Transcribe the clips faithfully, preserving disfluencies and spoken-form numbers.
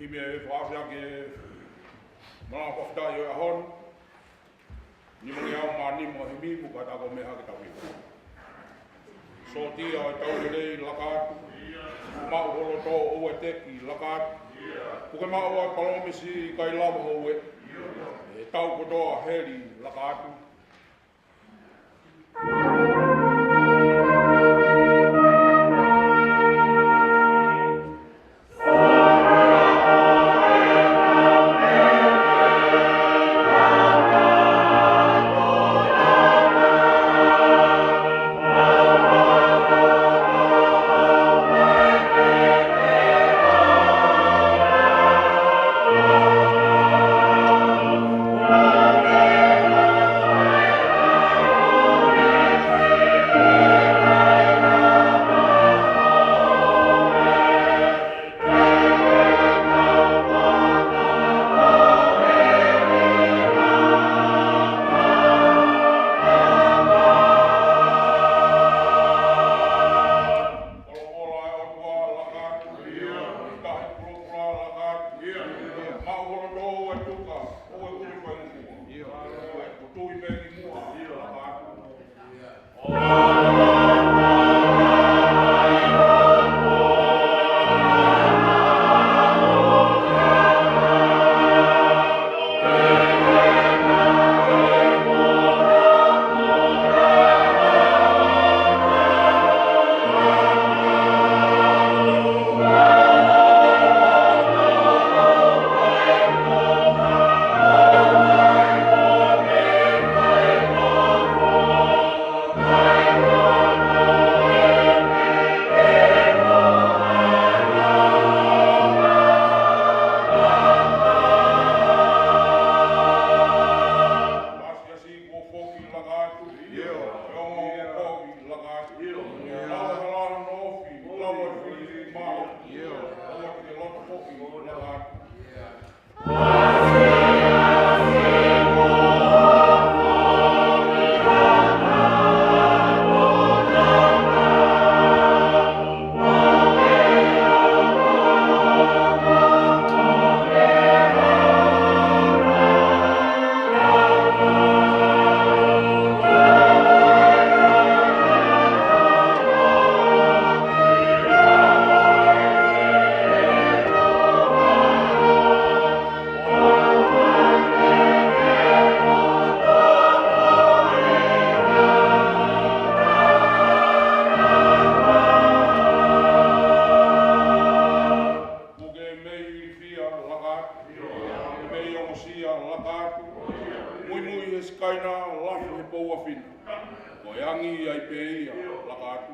Himi ʻe fakaʻosi ʻaki e malanga fakafetaʻi ʻo e ʻaho ni. Nimangeau mā nima himi, mo ka ta ko me hake tau himi. Sōtia ʻo e tau lelei, laka atu. Maʻu holo tō ʻo e teki, laka atu. Puke maʻu ʻa e palōmesi, ʻikai lava houe. ʻE tau kotoa heli, laka atu. Polopola ʻa e ʻOtua, laka atu. ʻIo. Tahi polopola, laka atu. ʻIo. Maʻu holo tō ʻa e tuka ʻo e ʻuli faingofua. ʻIo. Ko e tui pē ki muʻa. ʻIo. Laka atu. Asiasi kuo foki, laka atu. ʻIo. Ongo kuo foki, laka atu. ʻIo. Lava hala no ofi, lava fili mao. ʻIo. Lava ke loto foki, laka atu. Kuo ke mei ilifia, laka atu. Kuo ke mei ongosia, laka atu. Muimui he sikaina, lafi he pou ʻafina. Ko e angi ai pē ia, laka atu.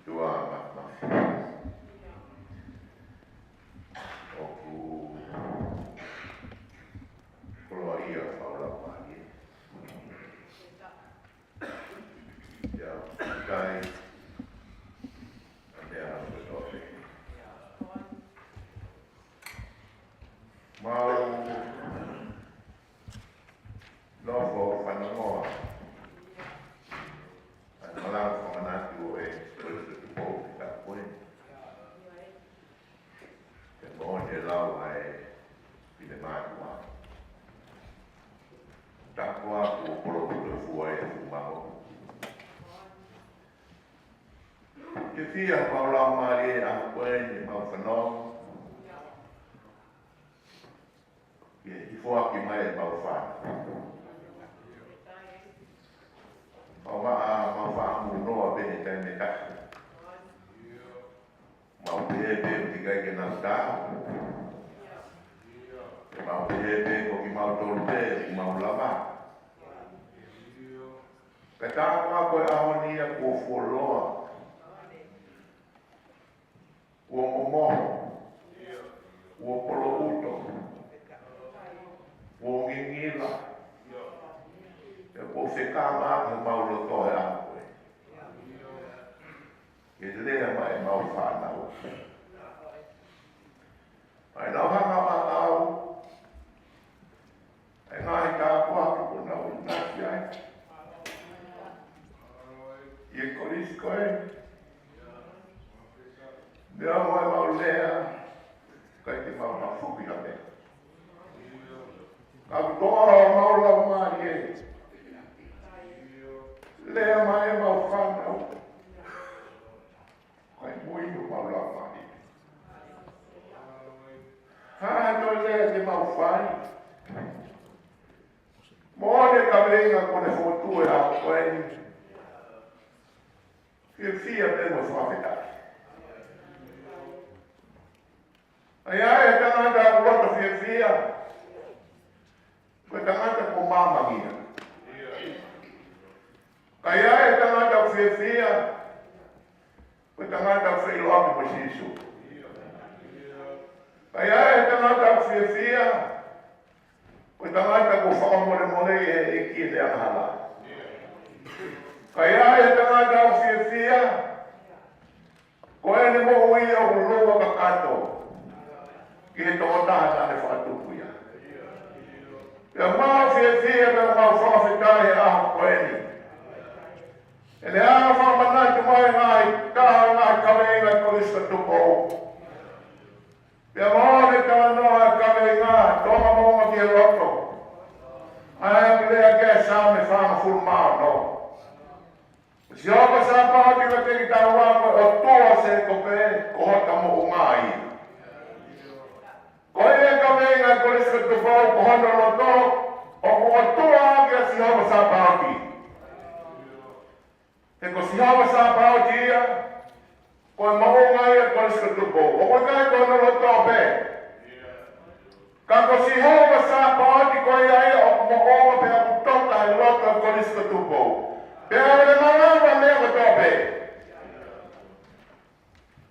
Tuʻa ma, ma. ʻOku koloaʻia ʻa e ʻOtua. ʻIo, kai. Ane Kuo polotu e fua e fuʻu mango. Ke fia mau lau mālie ʻa ko eni mau fanongo. Ke hifo ʻaki mai e mau fānau. Mau maʻa, mau faʻamu noa pē he taimi taha. Mau pehē pē ʻoku ʻikai ke nau tā. Mau pehē pē ko kimautolu pē ʻoku mau lava. Ka tā koā ko e ʻaho ni ia kuo fuoloa, kuo momoho, kuo poloʻuto, kuo ngingila, pea kuo fekama ʻaki homau loto he ʻaho ko ē. Ke lea mai e mau fānau. ʻAi nau hanga ʻo ʻaʻau. ʻAi ngaahi tāpuaki kuo nau ʻinasi ai ʻi he kolisi ko ē. Meʻa mo e mau lea, ʻikai ke mau mafuki ha meʻa. Ka ko e toʻa ʻo mau lau mālie. Lea mai e mau fānau. ʻIkai muimui homau lau mālie. Hā e toe lea te mau fai? Mo e kaveinga kuo ne fokotuʻu he ʻaho ko eni. Fiefia pē mo fakafetaʻi. ʻAi ʻa e tangata ʻoku loto fiefia, ko e tangata kuo māmangia. ʻAi ʻa e tangata ʻoku fiefia, ko e tangata ʻoku feʻiloaki mo Sīsū. ʻAi ʻa e tangata ʻoku fiefia, ko e tangata kuo fakamolemole ʻe he ʻEiki ʻene angahala. ʻAi ʻa e tangata ʻoku fiefia, ko ʻene moʻui ʻoku lua kakato ki he tokotaha naʻa ne fakatupu ia. Pea mau fiefia pea mau fakafetaʻi he ʻaho ko eni. ʻEne hanga ʻo fakamanatu mai ngaahi taha ngaahi kaveinga ʻa e Kolisi ko Tupou. Pea mo e talanoa ʻa e kaveinga, Tonga Moʻunga ki he Loto. ʻA ia ʻoku lea ki ai e Saame fāngofulu mā ono. Sihova Sāpaoti, ko e teki tau ako ʻOtua Sēkope, ko hota moʻunga ia. Ko ia e kaveinga ʻa e Kolisi ko Tupou, ko hono loto, ʻoku ʻOtua ʻaki ʻa Sihova Sāpaoti. He ko Sihova Sāpaoti ia, ko e moʻunga ia ʻo e Kolisi ko Tupou. ʻOku ʻikai ko hono loto pē. Ka ko Sihova Sāpaoti ko ia ia ʻoku moʻunga pea ʻoku toka he loto ʻo e Kolisi ko Tupou. Pea ʻoku ne malava meʻa kotoa pē.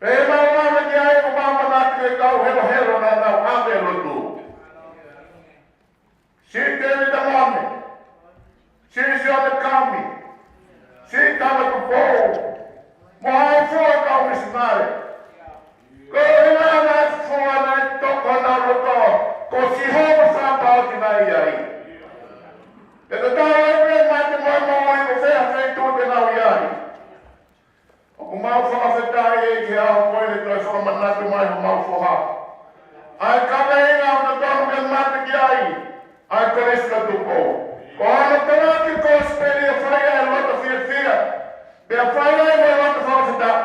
Pea ʻe malava ki ai ʻoku māmanatu e kau helohelo naʻa nau ʻave e lotu. Siʻi Tēvita Mone, Siʻi Sione Kami, Siʻi Tama Tupou, mo e hā fua e kau misinale. Ko e hā e fua naʻe toko honau loto, ko Sihova Sāpaoti naʻe ʻi ai. Pea tatau ai pē mate mo e moʻui ko fē ha feituʻu te nau ʻi ai. ʻOku mau fakafetaʻi ʻEiki he ʻaho ko eni ʻoku toe fakamanatu mai homau foha ʻa e kaveinga ʻoku totonu ke mate ki ai ʻa e Kolisi ko Tupou. Ko hono talaki e kosipeli ʻo fai ai e loto fiefia, pea fai ai mo e loto fakafetaʻi.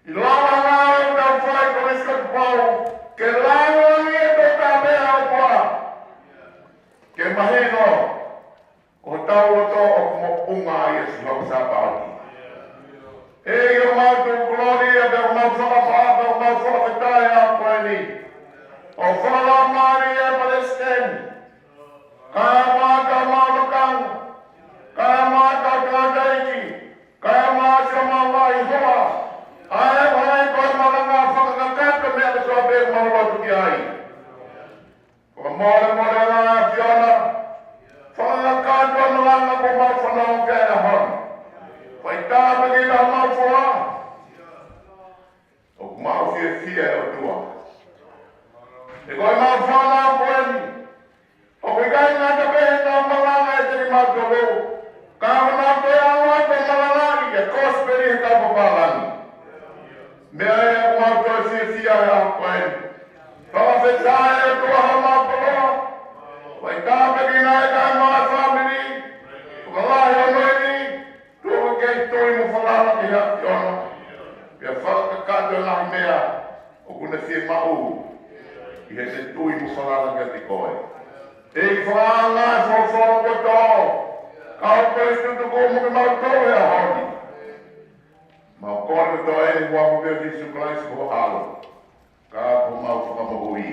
ʻI lalo ʻa e ngāue ʻoku tau fai Kolisi ko Tupou, ke lāngilangiʻi e toʻutangata pē ʻa e ʻOtua. Ke mahino, ko hotau loto ʻoku moʻunga ia ʻo Sihova Sāpaoti. ʻEiki, ʻoku mau tukuloli ia, pea ʻoku mau fakafetaʻi, pea ʻoku mau fakafetaʻi he ʻaho ko eni. ʻOku fakalaumālie ʻa e Palesiteni. Kae ʻumaʻā e kau maʻu lakanga. Kae ʻumaʻā e kau tangataʻeiki. Kae ʻumaʻā siʻomau ngaahi hoa. ʻA e, ʻa e, ko e malanga fakakakato meʻa kotoa pē ʻoku mau lotu ki ai. Fakamolemole ʻa e ʻAfiona, fakakakato e malanga kuo mau fanongo ki ai he ʻaho ni. Fai tāpuekina homau foha. ʻOku mau fiefia ʻe ʻOtua. He ko e mau fānau ko eni, ʻoku ʻikai ngata pē heʻenau malanga ʻiate kimautolu, ka ʻoku nau toe ʻalu atu ʻo malangaʻi e kosipeli he kau papālangi. Meʻa ia ʻoku mau toe fiefia ai he ʻaho ko eni. Fakafetaʻi ʻe ʻOtua homau koloa. Fai tāpuekina e kakai ʻoku mau ʻoku ne fiemaʻu ʻi heʻene tui mo falala kiate koe. ʻEiki, fakaanga e folofola kotoa, kau ko e tutuku mo kimautolu he ʻaho ni. Mau kole kotoa eni ʻi he huafa pē ʻo Sīsū Kalaisi ko ho ʻAlo, ka ko homau Fakamoʻui.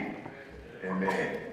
ʻĒmeni.